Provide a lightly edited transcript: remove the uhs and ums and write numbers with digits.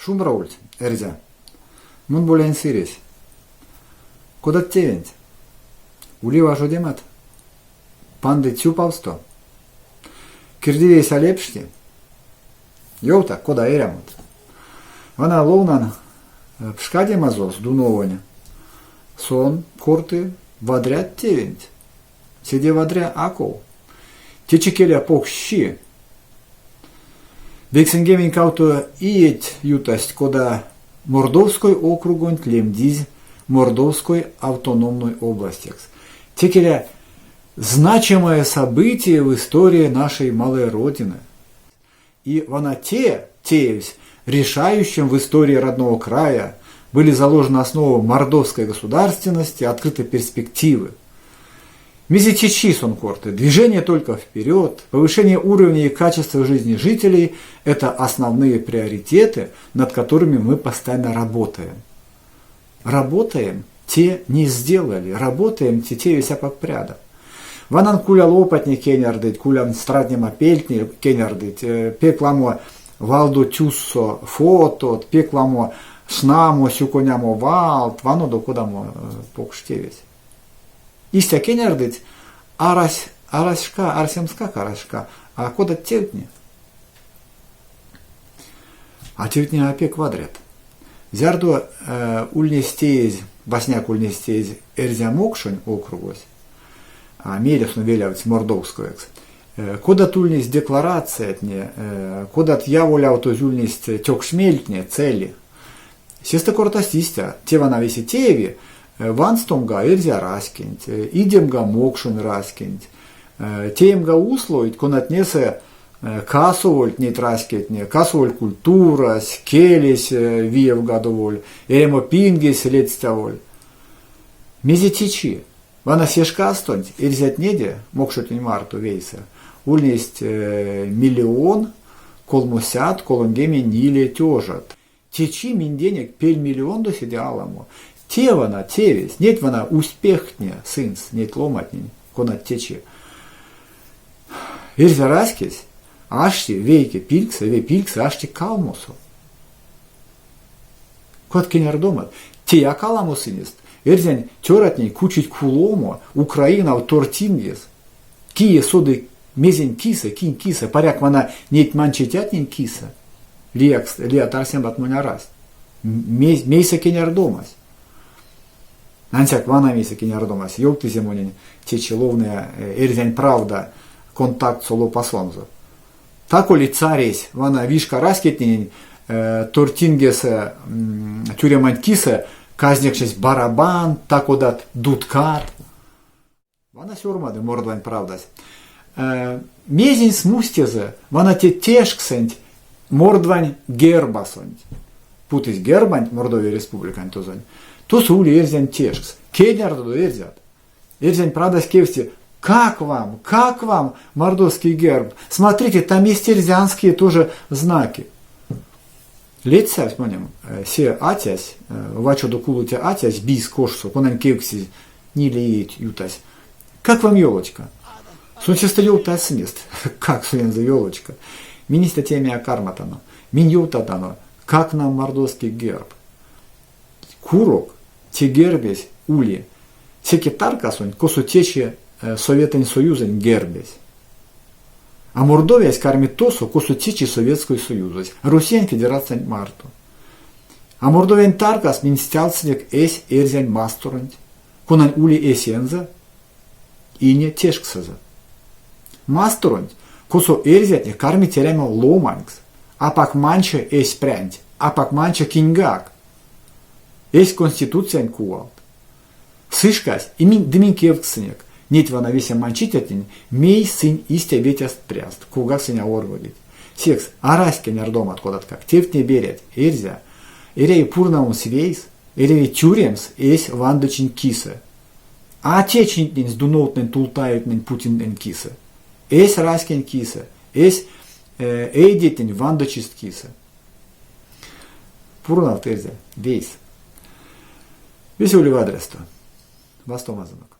Шумбра ульть, эрзя. Мон Болянь Сыресь. Кодат тевенть? Ули важодемат? Пандыть сюпавсто? Кирдивиесь а лепшти? Ёвтак, кода эрямот? Вана ловнан пшкадемазо Сдуновонь. Сон корты вадрят тевенть. Седе вадря а ков. Течи келя покш чи. 96 иеть ютасть, кода Мордовской округонть лемдизь Мордовской автономной областекс. Те келя значимое событие в истории нашей малой Родины. И вана те, теевсь, решающим в истории родного края, были заложены основы мордовской государственности, открыты перспективы. Мезе течи сон корты, движение только вперед, повышение уровня и качества жизни жителей – это основные приоритеты, над которыми мы постоянно работаем. Работаем, те не сделали, работаем, те те весь пряда. Ванан кулялопатне кенярдыть, кулянстратнема пельтне кенярдыть, пек ламо валдо тюссо фотот, пек ламо шнамо, сюконямо валт, ванодо кодамо покш тевесь. Истя кенярдыть, арась, арась шка, арсемскак арась шка, а кодат тевтне? А тевтне а пек вадрят. Зярдо ульнесь теезь, васняк ульнесь теезь Эрзя-Мокшонь округось, а мейле сон велявтсь Мордовскоекс, кодат ульнесть декларациятне, кодат яволявтозь ульнесть тёкшмельтне, цели. Сестэ кортасть истя, те вана весе тееви, ванстомга эрзя раськенть, идемга мокшонь раськенть, теемга условийть, конатнесэ касовольть неть раськетне, касоволь культурась, келесь виевгадоволь, эрямопингесь ледстяволь. Мезе течи? Вана се шкастонть эрзятнеде, мокшотнень марто вейсэ, ульнесть миллион колмосядт 34 тёжат. Течи минденек пельмиллиондо седе аламо. Те вана тевесь, неть вана успехтне сынст, неть ломатнень, конат течи. Эрзя раськесь ашти вейке пильксэ, ве пильксэ ашти калмосо. Кодат кенярдомат. Теяк аламо сынест. Эрзянь цёратнень кучить куломо Украинав тортингес. Кие соды мезень кисэ, кинь кисэ, паряк вана неть манчетятнень кисэ. Лиякс, лият арсемат монь арасть. Мейсэ кенярдомась? Ансяк вана мейсэ кенярдомась. Ёвтызе монень течи ловная Эрзянь правда контактсо лопасонзо. Тако-ли царесь вана вишка раськетненень тортингесэ тюреманть кисэ казнекшнесь барабан, та-кодат дудкат. Вана сёрмады Мордвань правдась. Мезень смустезэ вана те тешксэнть Мордвань гербасонть. Путызь гербанть Мордовия Республикань тозонь. Тосо ули эрзянь тешкс. Кенярдодо эрзят. Эрзянь правдась кевксти, как вам, как вам мордовский герб? Смотрите, там есть эрзянские тоже знаки. Ледстявсь монень се атясь, вачодо кулыця атясь бийс кошсо, конань кевкстизь ниле иеть ютазь. Как вам елочка? Сон сестэ ёвтась сынест, как сонензэ елочка. Минь истя теме а карматано. Минь ёвтатано, как нам мордовский герб. Курок те гербесь ули секе таркасонть, косо течи Советэнь Союзонь гербесь. А Мордовиясь карми тосо, косо течи Советской Союзось, Россиянь Федерациянть марто. А Мордовиянь таркас минь стявтсынек эсь эрзянь масторонть, конань ули эсензэ ине тешксэзэ. Масторонть, косо эрзятне кармить эрямо ломанькс, апак манче эсь прянть, апак манче киньгак, эсь Конституциянть кувалт. Сы шкась, и минь ды минь кевкстсынек, неть вана весе манчицятнень, мейс сынь истя ветяст пряст, ковгак сынь а оргодить. Секс арась кенярдомат кодаткак, тевтне берять, эрзя. Эряви пурнавомс вейс, эряви тюремс эсь вандычинь кисэ. А те чинтнень Сдуновтнень, Тултаевтнень, Путинтнэнь кисэ. Эсь раськень кисэ, эсь эйдетнень вандычист кисэ. Пурнавт, эрзя, вейс. Весе ули вадрясто. Вастомазонок.